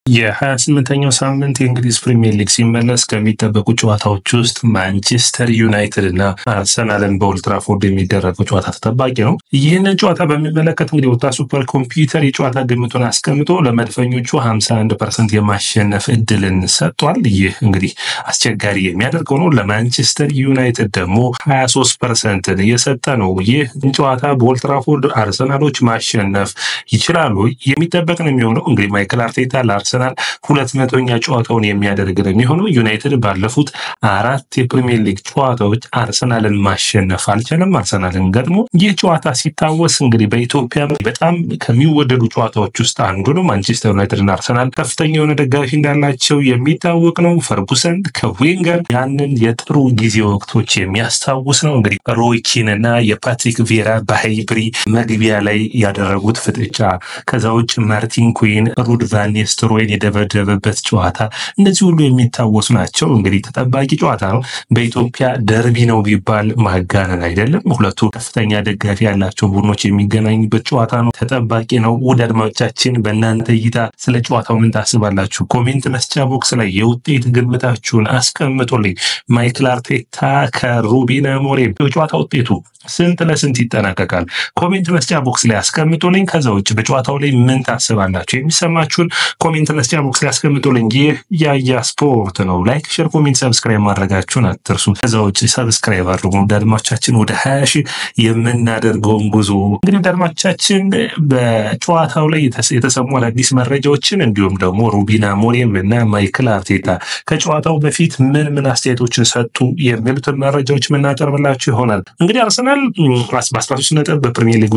የ28ኛው ሳምንት የእንግሊዝ ፕሪሚየር ሊግ ሲመለስ ከሚጠበቁ ጨዋታዎች ውስጥ ማንቸስተር ዩናይትድ እና አርሰናልን በኦልትራፎርድ የሚደረገው ጨዋታ ተጠባቂ ነው። ይህንን ጨዋታ በሚመለከት እንግዲህ ወጣ ሱፐር ኮምፒውተር የጨዋታ ግምቱን አስቀምጦ ለመድፈኞቹ 51% የማሸነፍ እድልን ሰጥቷል። ይህ እንግዲህ አስቸጋሪ የሚያደርገው ነው። ለማንቸስተር ዩናይትድ ደግሞ 23%ን የሰጠ ነው። ይህ ጨዋታ በኦልትራፎርድ አርሰናሎች ማሸነፍ ይችላሉ የሚጠበቅ ነው የሚሆነው። እንግዲህ ማይክል አርቴታ ለአርሰናል 200ኛ ጨዋታውን የሚያደርግ ነው የሚሆነው። ዩናይትድ ባለፉት 4 የፕሪሚየር ሊግ ጨዋታዎች አርሰናልን ማሸነፍ አልቻለም። አርሰናልን ገጥሞ ይህ ጨዋታ ሲታወስ እንግዲህ በኢትዮጵያ በጣም ከሚወደዱ ጨዋታዎች ውስጥ አንዱ ነው። ማንቸስተር ዩናይትድ እና አርሰናል ከፍተኛ የሆነ ደጋፊ እንዳላቸው የሚታወቅ ነው። ፈርጉሰን ከዌንገር ያንን የጥሩ ጊዜ ወቅቶች የሚያስታውስ ነው። እንግዲህ ሮይ ኪን እና የፓትሪክ ቪዬራ በሃይብሪ መግቢያ ላይ ያደረጉት ፍጥጫ፣ ከዛ ውጭ ማርቲን ኩዊን ሩድ ቫን ኒስተልሮይን የደበደበበት ጨዋታ፣ እነዚህ ሁሉ የሚታወሱ ናቸው። እንግዲህ ተጠባቂ ጨዋታ ነው። በኢትዮጵያ ደርቢ ነው ቢባል ማጋነን አይደለም። ሁለቱ ከፍተኛ ደጋፊ ያላቸው ቡድኖች የሚገናኙበት ጨዋታ ነው። ተጠባቂ ነው። ውድ አድማጮቻችን፣ በእናንተ እይታ ስለ ጨዋታው ምን ታስባላችሁ? Comment መስጫ box ላይ የውጤት ግምታችሁን አስቀምጡልኝ። ማይክል አርቴታ ከሩቢን አሞሪም የጨዋታ ውጤቱ ስንት ለስንት ይጠናቀቃል? Comment መስጫ box ላይ አስቀምጡልኝ። ከዛ ውጭ በጨዋታው ላይ ምን ታስባላችሁ? የሚሰማችሁን comment መስጫ box ላይ አስቀምጡልኝ። ይህ ያያ ስፖርት ነው። Like፣ share፣ comment፣ subscribe ማድረጋችሁን አትርሱ። ከዛ ውጭ subscribe አድርጉ። አድማጮቻችን፣ ወደ 20 ሺህ የምናደርገውን ጉዞ እንግዲህ አድማጮቻችን በጨዋታው ላይ የተሰሙ አዳዲስ መረጃዎችን እንዲሁም ደግሞ ሩቢን አሞሪም እና ማይክል አርቴታ ከጨዋታው በፊት ምን ምን አስተያየቶችን ሰጡ የሚሉትን መረጃዎች የምናቀርብላችሁ ይሆናል። እንግዲህ አርሰናል በ13 ነጥብ በፕሪሚየር ሊጉ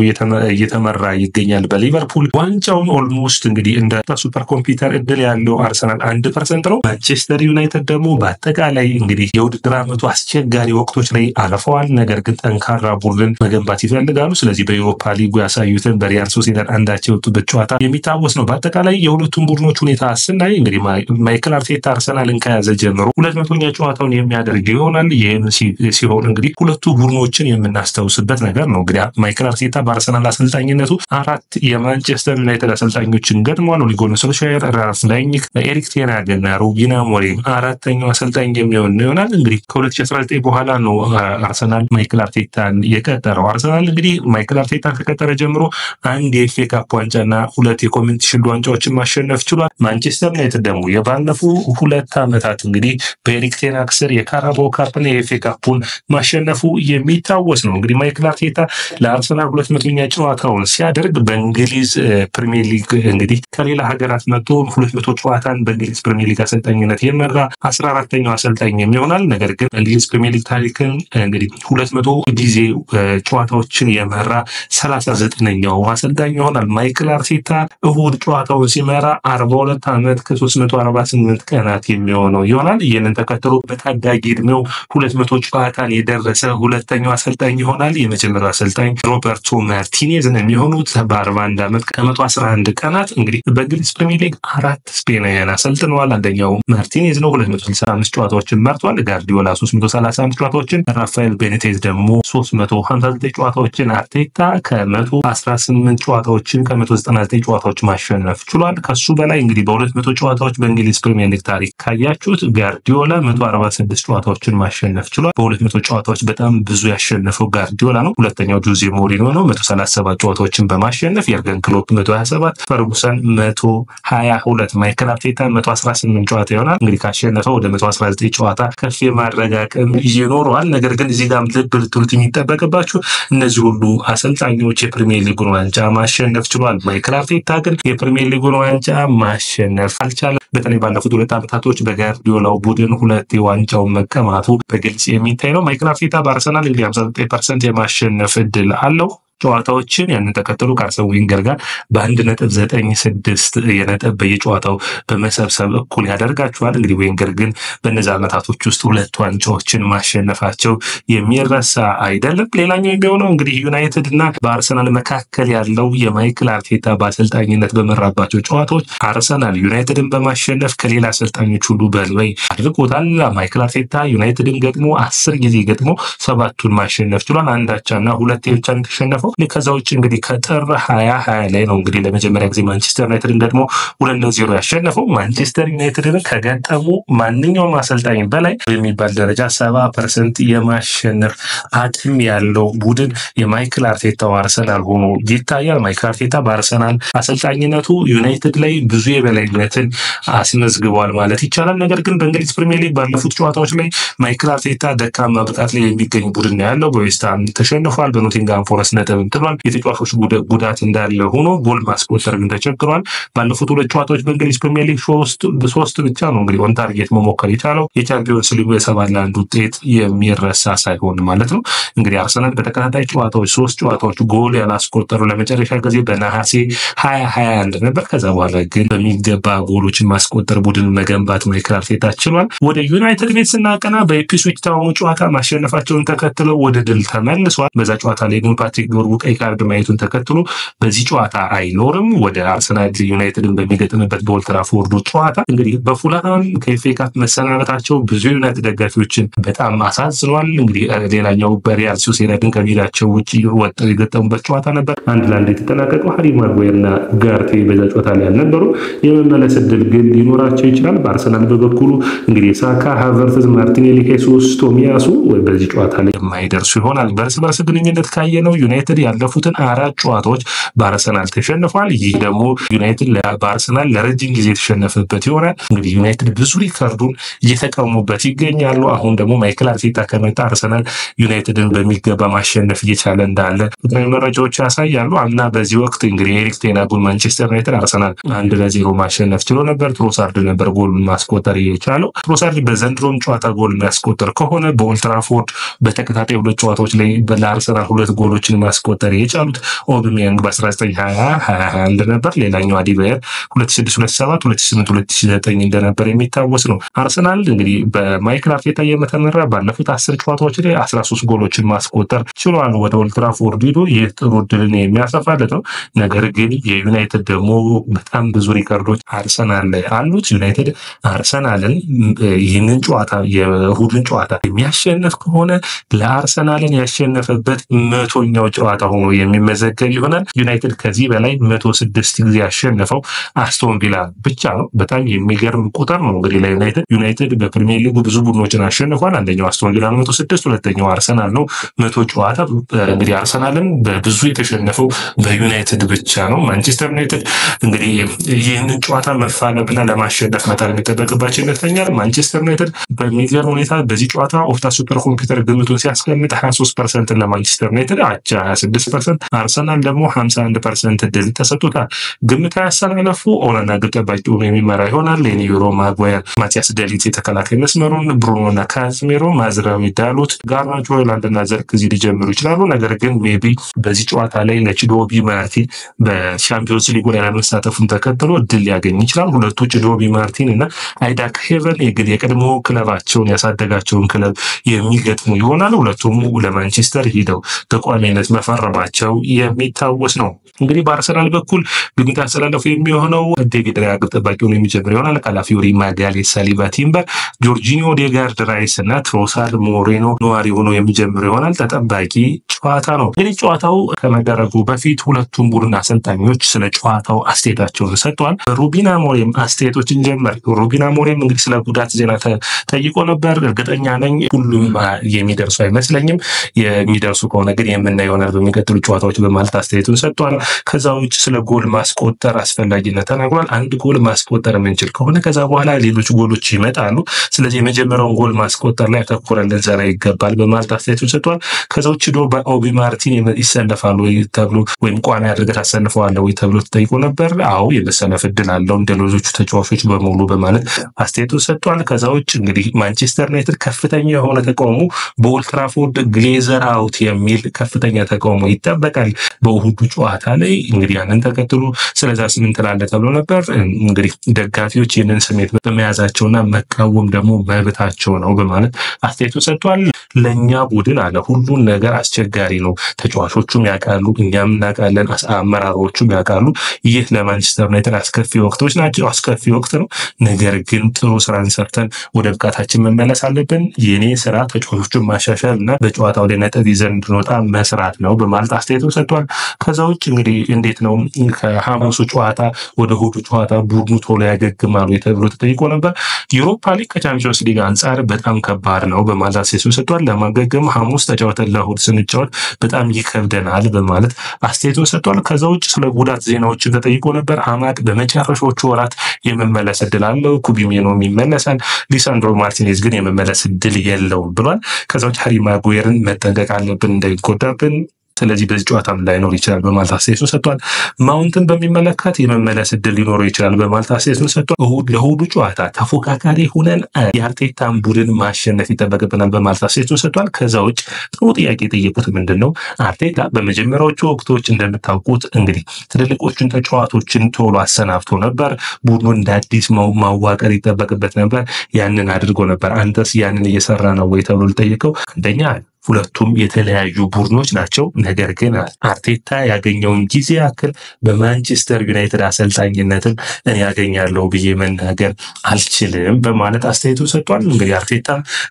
እየተመራ ይገኛል በሊቨርፑል። ዋንጫውን almost እንግዲህ እንደ ሱፐር ኮምፒውተር እድል ያለው አርሰናል 1% ነው። ማንቸስተር ዩናይትድ ደግሞ በአጠቃላይ እንግዲህ የውድድር ዓመቱ አስቸጋሪ ወቅቶች ላይ አልፈዋል። ነገር ግን ጠንካራ ቡድን መገንባት ይፈልጋሉ። ስለዚህ በዩሮፓ ሊጉ ያሳዩትን በሪያል ሶሲዳድ አንዳቸው የወጡበት ጨዋታ የሚታወስ ነው። በአጠቃላይ የሁለቱም ቡድኖች ሁኔታ ስናይ እንግዲህ ማይክል አርቴታ አርሰናልን ከያዘ ጀምሮ 200ኛ ጨዋታውን የሚያደርግ ይሆናል። ይህም ሲሆን እንግዲህ ሁለቱ ቡድኖችን የምናስታውስበት ነገር ነው። እንግዲህ ማይክል አርቴታ በአርሰናል አሰልጣኝነቱ 4 የማንቸስተር ዩናይትድ አሰልጣኞችን ገጥሟል። ኦሊ ጉናር ሶልሻየር፣ ራልፍ ራንግኒክ፣ ኤሪክ ቴን ሃግ እና ሩቢን አሞሪም አራተኛው አሰልጣኝ የሚሆን ይሆናል። እንግዲህ ከ2019 በኋላ ነው አርሰናል ማይክል አርቴታን የቀጠረው። አርሰናል እንግዲህ ማይክል አርቴታን ከቀጠረ ጀምሮ 1 የኤፍኤ ካፕ ዋንጫና 2 የኮሚኒቲ ሽልድ ዋንጫዎችን ማሸነፍ ችሏል። ማንቸስተር ዩናይትድ ደግሞ የባለፉ 2 ዓመታት እንግዲህ በኤሪክ ቴን ሃግ ስር የካራባኦ ካፕና የኤፍኤ ካፑን ማሸነፉ የሚታወስ ነው። እንግዲህ ማይክል አርቴታ ለአርሰናል 200ኛ ጨዋታውን ሲያደርግ በእንግሊዝ ፕሪሚየር ሊግ እንግዲህ ከሌላ ሀገራት መጥቶ 200 ጨዋታን በእንግሊዝ ፕሪሚየር ሊግ አሰልጣኝነት የመራ 14ኛው አሰልጣኝ ይሆናል። ነገር ግን በእንግሊዝ ፕሪሚየር ሊግ ታሪክን እንግዲህ 200 ጊዜ ጨዋታዎችን የመራ 39ኛው አሰልጣኝ ይሆናል። ማይክል አርቴታ እሁድ ጨዋታውን ሲመራ 42 ዓመት ከ348 ቀናት የሚሆነው ይሆናል። ይህንን ተከትሎ በታዳጊ እድሜው 200 ጨዋታን የደረሰ ሁለተኛው አሰልጣኝ ይሆናል። የመጀመሪያው አሰልጣኝ ሮበርቶ ማርቲኔዝ ነው የሚሆኑት በ41 ዓመት ከ111 ቀናት። እንግዲህ በእንግሊዝ ፕሪሚየር ሊግ 4 ስፔናውያን አሰልጥነዋል። አንደኛው ማርቲኔዝ ነው፣ 265 ጨዋታዎችን መርቷል። ጋርዲዮላ 335 ጨዋታዎችን፣ ራፋኤል ቤኒቴዝ ደግሞ 359 ጨዋታዎችን። አርቴታ ከ118 ጨዋታዎችን ከ199 ጨዋታዎች ማሸነፍ ችሏል። ከሱ በላይ እንግዲህ በ200 ጨዋታዎች በእንግሊዝ ፕሪሚየር ሊግ ታሪክ ካያችሁት ጋርዲዮላ 146 ጨዋታዎችን ማሸነፍ ችሏል። በ200 ጨዋታዎች በጣም ብዙ ያሸነፈው ጋርዲዮላ ነው። ሁለተኛው ጆዜ ሞሪኖ ነው፣ 137 ጨዋታዎችን በማሸነፍ። የርገን ክሎፕ 127፣ ፈርጉሰን 122፣ ማይክል አርቴታ 118 ጨዋታ ይሆናል። እንግዲህ ካሸነፈው ወደ 119 ጨዋታ ከፍ የማድረግ አቅም ይኖረዋል። ነገር ግን እዚህ ጋርም ልብ ልትሉት የሚጠበቅባችሁ እነዚህ ሁሉ አሰልጣኞች የፕሪሚየር ሊጉን ዋንጫ ማሸነፍ ችሏል። ማይክል አርቴታ ግን የፕሪሚየር ሊጉን ዋንጫ ማሸነፍ አልቻለም። በተለይ ባለፉት 2 ዓመታቶች በጋርዲዮላው ቡድን 2 የዋንጫውን መቀማቱ በግልጽ የሚታይ ነው። ማይክል አርቴታ በአርሰናል እንግዲህ 59% የማሸነፍ እድል አለው ጨዋታዎችን። ያንን ተከትሎ ከአርሰን ዌንገር ጋር በ1.96 የነጥብ በየጨዋታው በመሰብሰብ እኩል ያደርጋቸዋል። እንግዲህ ዌንገር ግን በእነዚህ ዓመታቶች ውስጥ 2 ዋንጫዎችን ማሸነፋቸው የሚረሳ አይደለም። ሌላኛው የሚሆነው እንግዲህ ዩናይትድ እና በአርሰናል መካከል ያለው የማይክል አርቴታ በአሰልጣኝነት በመራባቸው ጨዋታዎች አርሰናል ዩናይትድን በማሸነፍ ከሌላ አሰልጣኞች ሁሉ በላይ አድርጎታል። ማይክል አርቴታ ዩናይትድን ገጥሞ 10 ጊዜ ገጥሞ 7ቱን ማሸነፍ ችሏል። አንድ አቻና 2 ብቻ የተሸነፈው። ያሸነፈው። ከዛ ውጭ እንግዲህ ከጥር 2020 ላይ ነው እንግዲህ ለመጀመሪያ ጊዜ ማንቸስተር ዩናይትድን ገጥሞ 2-0 ያሸነፈው። ማንቸስተር ዩናይትድን ከገጠሙ ማንኛውም አሰልጣኝ በላይ በሚባል ደረጃ 70% የማሸነፍ አቅም ያለው ቡድን የማይክል አርቴታው አርሰናል ሆኖ ይታያል። ማይክል አርቴታ በአርሰናል አሰልጣኝነቱ ዩናይትድ ላይ ብዙ የበላይነትን አስመዝግቧል ማለት ይቻላል። ነገር ግን በእንግሊዝ ፕሪሚየር ሊግ ባለፉት ጨዋታዎች ላይ ማይክል አርቴታ ደካማ ብቃት ላይ የሚገኝ ቡድን ነው ያለው። በዌስትሃም ተሸንፏል። በኖቲንግሃም ፎረስት ነጥብም ጥሏል። የተጫዋቾች ጉዳት እንዳለ ሆኖ ጎል ማስቆጠር ግን ተቸግሯል። ባለፉት ሁለት ጨዋታዎች በእንግሊዝ ፕሪሚየር ሊግ ሶስት ብቻ ነው እንግዲህ on target መሞከር የቻለው። የቻምፒዮንስ ሊጉ የ7-1 ውጤት የሚረሳ ሳይሆን ማለት ነው። እንግዲህ አርሰናል በተከታታይ ጨዋታዎች ሶስት ጨዋታዎች ጎል ያላስቆጠሩ ለመጨረሻ ጊዜ በነሐሴ 2021 ነበር። ከዛ በኋላ ግን በሚገባ ጎሎችን ማስቆጠር ቡድን መገንባት ማይክል አርቴታ ችሏል። ወደ ዩናይትድ ቤት ስናቀና በኢፕስዊች ታውን ጨዋታ ማሸነፋቸውን ተከትለው ወደ ድል ተመልሷል። በዛ ጨዋታ ላይ ግን ፓትሪክ ዶርጉ ቀይ ካርድ ማየቱን ተከትሎ በዚህ ጨዋታ አይኖርም። ወደ አርሰናል ዩናይትድን በሚገጥምበት በኦልድ ትራፎርዱ ጨዋታ እንግዲህ በፉልሃም ከኤፍኤ ካፕ መሰናበታቸው ብዙ ዩናይትድ ደጋፊዎችን በጣም አሳዝኗል። እንግዲህ ሌላኛው በሪያል ሶሲዳድን ከሜዳቸው ውጭ ወጥተው የገጠሙበት ጨዋታ ነበር። 1-1 የተጠናቀቀው። ሃሪ ማጓየር እና ኡጋርቴ በዛ ጨዋታ ላይ አልነበሩ። የመመለስ እድል ግን ሊኖራቸው ይችላል። በአርሰናል በበኩሉ እንግዲህ ሳካ፣ ሃቨርትዝ፣ ማርቲኔሊ፣ ሄሱስ፣ ቶሚያሱ በዚህ ጨዋታ ላይ የማይደርሱ ይሆናል። በእርስ በርስ ግንኙነት ካየነው ዩናይትድ ያለፉትን 4 ጨዋታዎች በአርሰናል ተሸንፏል። ይህ ደግሞ ዩናይትድ በአርሰናል ለረጅም ጊዜ የተሸነፈበት ይሆናል። እንግዲህ ዩናይትድ ብዙ ሪከርዱን እየተቀሙበት ይገኛሉ። አሁን ደግሞ ማይክል አርቴታ ከመጣ አርሰናል ዩናይትድን በሚገባ ማሸነፍ እየቻለ እንዳለ ቁጥራዊ መረጃዎች ያሳያሉ። አምና በዚህ ወቅት እንግዲህ ኤሪክ ቴን ሃግን ማንቸስተር ዩናይትድ አርሰናል 1-0 ማሸነፍ ችሎ ነበር። ትሮሳርድ ነበር ጎሉን ማስቆጠር የቻለው። ትሮሳርድ በዘንድሮም ጨዋታ ጎል የሚያስቆጠር ከሆነ በኦልድ ትራፎርድ በተከታታይ ሁለት ጨዋታዎች ላይ ለአርሰናል 2 ጎሎችን ማስቆጠር የቻሉት ኦባሜያንግ በ1920 21 ነበር። ሌላኛው አዲባየር 2006-2007 2008-2009 እንደነበር የሚታወስ ነው። አርሰናል እንግዲህ በማይክል አርቴታ እየተመራ ባለፉት 10 ጨዋታዎች ላይ 13 ጎሎችን ማስቆጠር ችሏል። ወደ ኦልድ ትራፎርድ ሄዶ ይህ ጥሩ ድልን የሚያሰፋለት ነው። ነገር ግን የዩናይትድ ደግሞ በጣም ብዙ ሪከርዶች አርሰናል ላይ አሉት። ዩናይትድ አርሰናልን ይህንን ጨዋታ የእሁድን ጨዋታ የሚያሸንፍ ከሆነ ለአርሰናልን ያሸነፈበት 100ኛው ጨዋታ ሆኖ የሚመዘገብ ይሆናል። ዩናይትድ ከዚህ በላይ 106 ጊዜ ያሸነፈው አስቶን ቪላ ብቻ ነው። በጣም የሚገርም ቁጥር ነው እንግዲህ ለዩናይትድ። ዩናይትድ በፕሪሚየር ሊጉ ብዙ ቡድኖችን አሸንፏል። አንደኛው አስቶን ቪላ 106፣ ሁለተኛው አርሰናል ነው 100 ጨዋታ። እንግዲህ አርሰናልም በብዙ የተሸነፈው በዩናይትድ ብቻ ነው። ማንቸስተር ዩናይትድ እንግዲህ ይህንን ጨዋታ መፋለምና ለማሸነፍ መጣር የሚጠበቅባቸው ይመስለኛል። ማንቸስተር ዩናይትድ በሚገርም ሁኔታ በዚህ ጨዋታ ኦፕታ ሱፐር ኮምፒውተር ግምቱን ሲያስቀምጥ 23% ለማንቸስተር ዩናይትድ፣ አቻ 26%፣ አርሰናል ደግሞ 51% ድል ተሰጥቶታል። ግምት ያሰላለፉ ኦናና ግብ ጠባቂውን የሚመራ ይሆናል። ሌኒ ዩሮ፣ ማጓየር፣ ማቲያስ ደሊት የተከላካይ መስመሩን፣ ብሩኖና ካዝሜሮ፣ ማዝራዊ፣ ዳሎት፣ ጋርናቾ፣ ሆይላንድ እና ዘርክዚ ሊጀምሩ ይችላሉ። ነገር ግን maybe በዚህ ጨዋታ ላይ ለቺዶቢ ማርቲን በሻምፒዮንስ ሊጉ ላይ ለመሳተፉን ተከትሎ ድል ሊያገኝ ይችላል። ሁለቱ ቺዶቢ ማርቲን እና አይዳክ ሄቨን የቀድሞ ክለባቸውን ያሳደጋቸውን ክለብ የሚገጥሙ ይሆናል። ሁለቱም ለማንቸስተር ሂደው በቋሚነት መፈረማቸው የሚታወስ ነው። እንግዲህ በአርሰናል በኩል ግምት ያስተላለፉ የሚሆነው ዴቪድ ራያ ግብ ጠባቂውን የሚጀምር ይሆናል። ካላፊዮሪ፣ ማጋሌስ፣ ሳሊባ፣ ቲምበር፣ ጆርጂኒዮ፣ ኦዴጋርድ፣ ራይስ እና ትሮሳርድ፣ ሞሬኖ ነዋሪ ሆኖ የሚጀምር ይሆናል። ተጠባቂ ጨዋታ ነው። እንግዲህ ጨዋታው ከመደረጉ በፊት ሁለቱም ቡድን አሰልጣኞች ስለ ጨዋታው አስተያየታቸውን ሰጥተዋል። ሩቢን አሞሪም አስተያየቶችን ጀመር። ሩቢን አሞሪም እንግዲህ ስለ ጉዳት ዜና ተጠይቆ ነበር። እርግጠኛ ነኝ ሁሉም የሚደርሱ አይመስለኝም፣ የሚደርሱ ከሆነ ግን የምናየው ይሆናል በሚቀጥሉ ጨዋታዎች በማለት አስተያየቱን ሰጥቷል። ከዛ ውጭ ስለ ጎል ማስቆጠር አስፈላጊነት ተናግሯል። አንድ ጎል ማስቆጠር የምንችል ከሆነ ከዛ በኋላ ሌሎች ጎሎች ይመጣሉ። ስለዚህ የመጀመሪያውን ጎል ማስቆጠር ላይ አተኩረን ልንሰራ ይገባል በማለት አስተያየቱን ሰጥቷል። ከዛ ውጭ በኦቢ ማርቲን ይሰለፋሉ ወይ ተብሎ ወይም ቋሚ አድርገህ ታሰልፈዋለህ ወይ ተብሎ ተጠይቆ ነበር። አዎ የመሰለፍ እድል አለው እንደ ሌሎቹ ተጫዋቾች በሙሉ በማለት አስተያየቱን ሰጥቷል። ከዛ ውጭ እንግዲህ ማንቸስተር ዩናይትድ ከፍተኛ የሆነ ተቃውሞ በኦልድ ትራፎርድ ግሌዘር out የሚል ከፍተኛ ተቃውሞ ይጠበቃል በእሁዱ ጨዋታ ላይ። እንግዲህ ያንን ተከትሎ ስለዛ ምን ትላለህ ተብሎ ነበር። እንግዲህ ደጋፊዎች ይህንን ስሜት በመያዛቸውና መቃወም ደግሞ መብታቸው ነው በማለት አስተያየቱን ሰጥቷል። ለእኛ ቡድን አለ ሁሉን ነገር አስቸጋሪ ነው። ተጫዋቾቹም ያውቃሉ፣ እኛም እናውቃለን፣ አመራሮቹም ያውቃሉ። ይህ ለማንቸስተር ዩናይትድ አስከፊ ወቅቶች ናቸው፣ አስከፊ ወቅት ነው። ነገር ግን ጥሩ ስራን ሰርተን ወደ ብቃታችን መመለስ አለብን። የኔ ስራ ተጫዋቾቹን ማሻሻል እና በጨዋታው ላይ ነጥብ ይዘን እንድንወጣ መስራት ነው በማለት አስተያየቱን ሰጥቷል። ከዛ ውጭ እንግዲህ እንዴት ነው ከሐሙሱ ጨዋታ ወደ እሑዱ ጨዋታ ቡድኑ ቶሎ ያገግማሉ ተብሎ ተጠይቆ ነበር። ዩሮፓ ሊግ ከቻምፒዮንስ ሊግ አንጻር በጣም ከባድ ነው በማለት አስተያየቱን ሰጥቷል። ለማገገም ሐሙስ ተጫውተን ለእሑድ ስንጫወት በጣም ይከብደናል በማለት አስተያየቱን ሰጥቷል። ከዛ ውጭ ስለ ጉዳት ዜናዎችን ተጠይቆ ነበር። አማድ በመጨረሻዎቹ ወራት የመመለስ እድል አለው፣ ኩቢሜኖም ይመለሳል፣ ሊሳንድሮ ማርቲኔዝ ግን የመመለስ እድል የለውም ብሏል። ከዛ ውጭ ሃሪ ማጉዌርን መጠንቀቅ አለብን እንዳይጎዳብን፣ ስለዚህ በዚህ ጨዋታም ላይኖር ይችላል በማለት አስተያየቱን ሰጥቷል። ማውንትን በሚመለከት የመመለስ እድል ሊኖረው ይችላል በማለት አስተያየቱን ሰጥቷል። ለእሑዱ ጨዋታ ተፎካካሪ ሆነን የአርቴታን ቡድን ማሸነፍ ይጠበቅብናል በማለት አስተያየቱን ሰጥቷል። ከዛ ውጭ ጥሩ ጥያቄ የጠየቁት ምንድን ነው፣ አርቴታ በመጀመሪያዎቹ ወቅቶች እንደምታውቁት እንግዲህ ትልልቆቹን ተጫዋቶችን ቶሎ አሰናብቶ ነበር። ቡድኑን እንደ አዲስ ማዋቀር ይጠበቅበት ነበር። ያንን አድርጎ ነበር። አንተስ ያንን እየሰራ ነው ወይ ተብሎ ልጠይቀው፣ አንደኛ ሁለቱም የተለያዩ ቡድኖች ናቸው። ነገር ግን አርቴታ ያገኘውን ጊዜ ያክል በማንቸስተር ዩናይትድ አሰልጣኝነትን እኔ ያገኛለሁ ብዬ መናገር አልችልም በማለት አስተያየቱ ሰጥቷል። እንግዲህ አርቴታ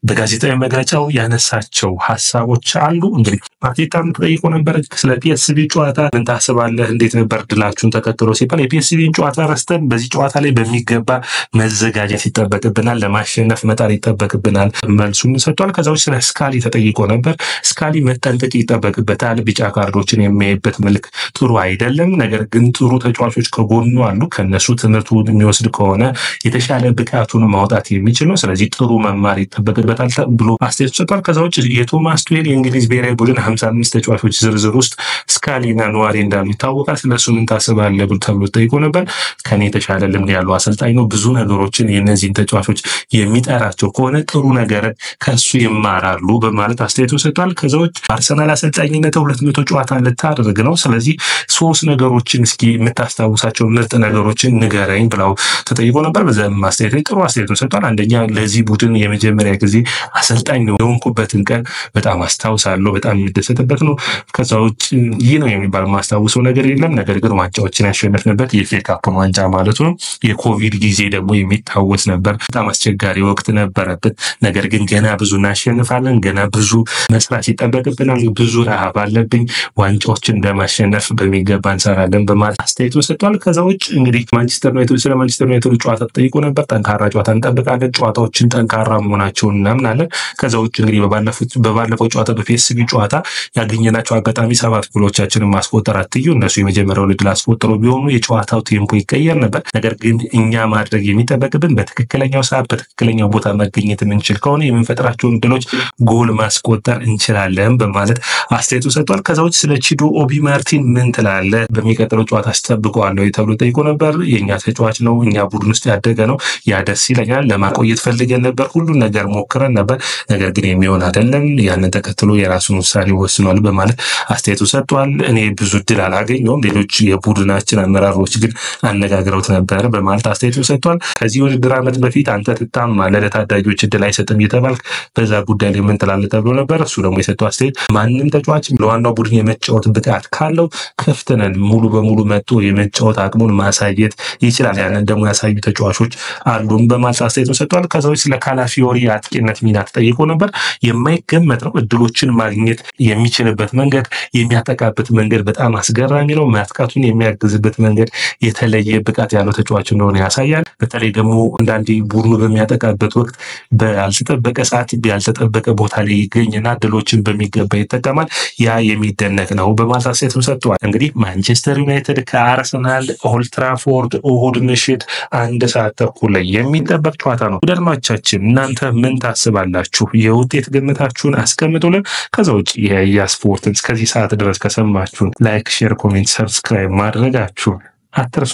በጋዜጣዊ መግለጫው ያነሳቸው ሀሳቦች አሉ። እንግዲህ አርቴታም ተጠይቆ ነበር ስለ ፒኤስቪ ጨዋታ ምን ታስባለህ? እንዴት ነበር ድላችሁን ተከትሎ ሲባል የፒኤስቪን ጨዋታ ረስተን በዚህ ጨዋታ ላይ በሚገባ መዘጋጀት ይጠበቅብናል፣ ለማሸነፍ መጣር ይጠበቅብናል መልሱን ሰጥቷል። ከዛ ውጭ ስለ ስካሊ ተጠይቆ ነበር። ስካሊ መጠንቀቅ ይጠበቅበታል። ቢጫ ካርዶችን የሚያይበት መልክ ጥሩ አይደለም። ነገር ግን ጥሩ ተጫዋቾች ከጎኑ አሉ። ከነሱ ትምህርቱን የሚወስድ ከሆነ የተሻለ ብቃቱን ማውጣት የሚችል ነው። ስለዚህ ጥሩ መማር ይጠበቅበታል ብሎ አስተያየት ሰጥቷል። ከዛ ውጭ የቶማስ ቱሄል የእንግሊዝ ብሔራዊ ቡድን 55 ተጫዋቾች ዝርዝር ውስጥ ስካሊና ኑዋሬ እንዳሉ ይታወቃል። ስለሱ ምን ታስባለህ ተብሎ ተጠይቆ ነበር። ከኔ የተሻለ ልምድ ያለው አሰልጣኝ ነው። ብዙ ነገሮችን የእነዚህን ተጫዋቾች የሚጠራቸው ከሆነ ጥሩ ነገር ከሱ ይማራሉ በማለት አስተያየቱ ሰጥቷል። ከዛ ውጭ አርሰናል አሰልጣኝነት 200 ጨዋታ ልታደርግ ነው። ስለዚህ 3 ነገሮችን እስኪ የምታስታውሳቸው ምርጥ ነገሮችን ንገረኝ ብለው ተጠይቆ ነበር። በዛም አስተያየት ጥሩ አስተያየቱን ሰጥቷል። አንደኛ ለዚህ ቡድን የመጀመሪያ ጊዜ አሰልጣኝ የሆንኩበትን ቀን በጣም አስታውሳለሁ። በጣም የሚደሰትበት ነው። ከዛ ውጭ ይህ ነው የሚባል ማስታውሰው ነገር የለም። ነገር ግን ዋንጫዎችን ያሸነፍንበት የኤፍኤ ካፕን ዋንጫ ማለቱ ነው። የኮቪድ ጊዜ ደግሞ የሚታወስ ነበር። በጣም አስቸጋሪ ወቅት ነበረብን። ነገር ግን ገና ብዙ እናሸንፋለን። ገና ብዙ መስራት ይጠበቅብናል። ብዙ ረሃብ አለብኝ። ዋንጫዎችን ለማሸነፍ በሚገባ እንሰራለን በማለት አስተያየቱን ሰጥቷል። ከዛ ውጭ እንግዲህ ማንቸስተር ዩናይትድ ስለ ማንቸስተር ዩናይትድ ጨዋታ ተጠይቆ ነበር። ጠንካራ ጨዋታ እንጠብቃለን። ጨዋታዎችን ጠንካራ መሆናቸውን እናምናለን። ከዛ ውጭ እንግዲህ በባለፈው ጨዋታ በፒኤስቪ ጨዋታ ያገኘናቸው አጋጣሚ 7 ጎሎቻችንን ማስቆጠር አትዩ። እነሱ የመጀመሪያውን ዕድል አስቆጥረው ቢሆኑ የጨዋታው tempo ይቀየር ነበር። ነገር ግን እኛ ማድረግ የሚጠበቅብን በትክክለኛው ሰዓት በትክክለኛው ቦታ መገኘት የምንችል ከሆነ የምንፈጥራቸውን ዕድሎች ጎል ማስቆጠር እንችላለን በማለት አስተያየቱ ሰጥቷል። ከዛ ውጭ ስለ ቺዶ ኦቢ ማርቲን ምን ትላለህ? በሚቀጥለው ጨዋታ አስጠብቀዋለሁ ተብሎ ጠይቆ ነበር። የእኛ ተጫዋች ነው፣ እኛ ቡድን ውስጥ ያደገ ነው። ያ ደስ ይለኛል። ለማቆየት ፈልገን ነበር፣ ሁሉን ነገር ሞክረን ነበር። ነገር ግን የሚሆን አይደለም። ያንን ተከትሎ የራሱን ውሳኔ ወስኗል በማለት አስተያየቱ ሰጥቷል። እኔ ብዙ እድል አላገኘውም፣ ሌሎች የቡድናችን አመራሮች ግን አነጋግረውት ነበር በማለት አስተያየቱ ሰጥቷል። ከዚህ ውድድር ዓመት በፊት አንተ ትታማለህ፣ ለታዳጊዎች እድል አይሰጥም እየተባልክ በዛ ጉዳይ ላይ ምን ትላለህ ተብሎ ነበር። እሱ ደግሞ የሰጠው አስተያየት ማንም ተጫዋች ለዋናው ቡድን የመጫወት ብቃት ካለው ክፍት ነን፣ ሙሉ በሙሉ መጥቶ የመጫወት አቅሙን ማሳየት ይችላል። ያንን ደግሞ ያሳዩ ተጫዋቾች አሉን በማለት አስተያየቱን ሰጥቷል። ከዛ ውጭ ስለ ካላፊዮሪ አጥቂነት ሚና ተጠይቆ ነበር። የማይገመት ነው። እድሎችን ማግኘት የሚችልበት መንገድ፣ የሚያጠቃበት መንገድ በጣም አስገራሚ ነው። ማጥቃቱን የሚያግዝበት መንገድ የተለየ ብቃት ያለው ተጫዋች እንደሆነ ያሳያል። በተለይ ደግሞ አንዳንዴ ቡድኑ በሚያጠቃበት ወቅት ባልተጠበቀ ሰዓት ያልተጠበቀ ቦታ ላይ ይገኝና እድሎችን በሚገባ ይጠቀማል። ያ የሚደነቅ ነው በማለት አስተያየቱን ሰጥቷል። እንግዲህ ማንቸስተር ዩናይትድ ከአርሰናል ኦልትራፎርድ እሁድ ምሽት 1:30 ላይ የሚጠበቅ ጨዋታ ነው። አድማጮቻችን እናንተ ምን ታስባላችሁ? የውጤት ግምታችሁን አስቀምጡልን። ከዛ ውጭ የያ ስፖርትን እስከዚህ ሰዓት ድረስ ከሰማችሁን like፣ share፣ comment፣ subscribe ማድረጋችሁን አትርሱ።